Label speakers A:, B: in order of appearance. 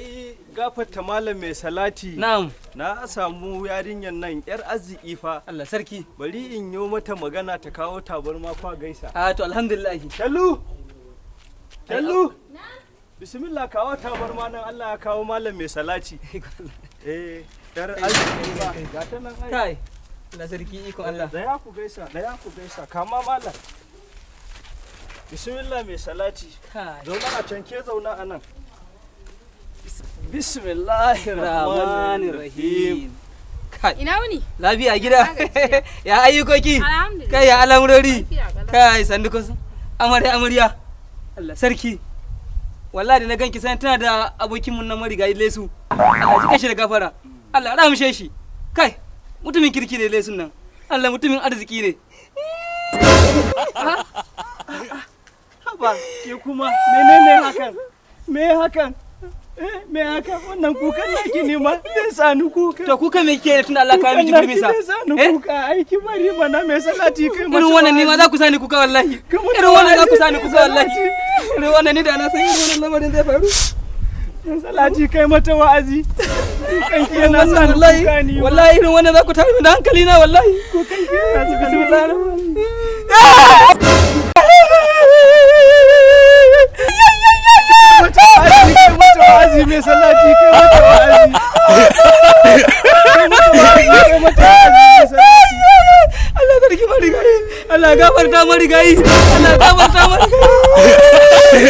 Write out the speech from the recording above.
A: Ai gafarta malam mai salati.
B: Na'am.
A: Na samu yarinyar nan yar arziki fa.
B: Allah sarki.
A: Bari in yi mata magana ta kawo tabarma kwa gaisa.
B: A to, alhamdulillah.
A: Shallu! Shallu! Bismillah, kawo tabarma nan, Allah ya kawo malam mai salati. Eh, yar arziki ba. Ga ta nan ai.
B: Kai. Allah sarki, ikon Allah.
A: Daya ku gaisa, daya ku gaisa. Kama malam. Bismillah mai salati.
B: Kai.
A: Zauna a can, ke zauna a nan. Bismillahir
B: Rahmanir Rahim. Kai.
C: Ina wuni?
B: Lafiya gida.
C: Na gajiya.
B: Ya ayyukoki?
C: Alhamdulillah.
B: Kai, ya al'amurori?
C: Lafiya kalau.
B: Kai, sandu kusa. Amarya, amarya. Allah sarki. Wallahi da na ganki sai tana da abokin mun na marigayi Lesu. Allah ji kashi da gafara. Allah rahamshe shi. Kai, mutumin kirki ne Lesun nan. Allah, mutumin arziki ne.
A: Haba, ke kuma menene hakan? Me hakan? Eh, me hakan? Wannan kukan naki ne ma zai sa ni kuka.
B: To, kuka me kike tunda Allah ka miki
A: Kukan
B: gurmi sa?
A: naki zai sa ni
B: Eh?
A: kuka. Ai ki bari mana mai salati, kai mata
B: Irin wannan ne ma
A: wa'azi.
B: za ku sani kuka wallahi.
A: Ka mata
B: Irin wannan za ku
A: wa'azi,
B: sani
A: mai
B: kuka wallahi.
A: salati.
B: Irin wannan ni da na san irin wannan lamarin zai faru.
A: Mai salati, kai mata wa'azi. Kukan ki
B: Irin
A: yana sa
B: wannan
A: ni
B: wallahi.
A: kuka ni ma.
B: Wallahi irin wannan za ku tare da hankali na wallahi.
A: Kukan ki yana sa ni
B: Bismillah.
A: Mata wa'azi, kai mata wa'azi mai salati, kai mata wa'azi. Kai mata wa'azi, kai mata wa'azi mai salati.
B: Allah sarki marigayi. Allah gafarta marigayi. Allah gafarta marigayi.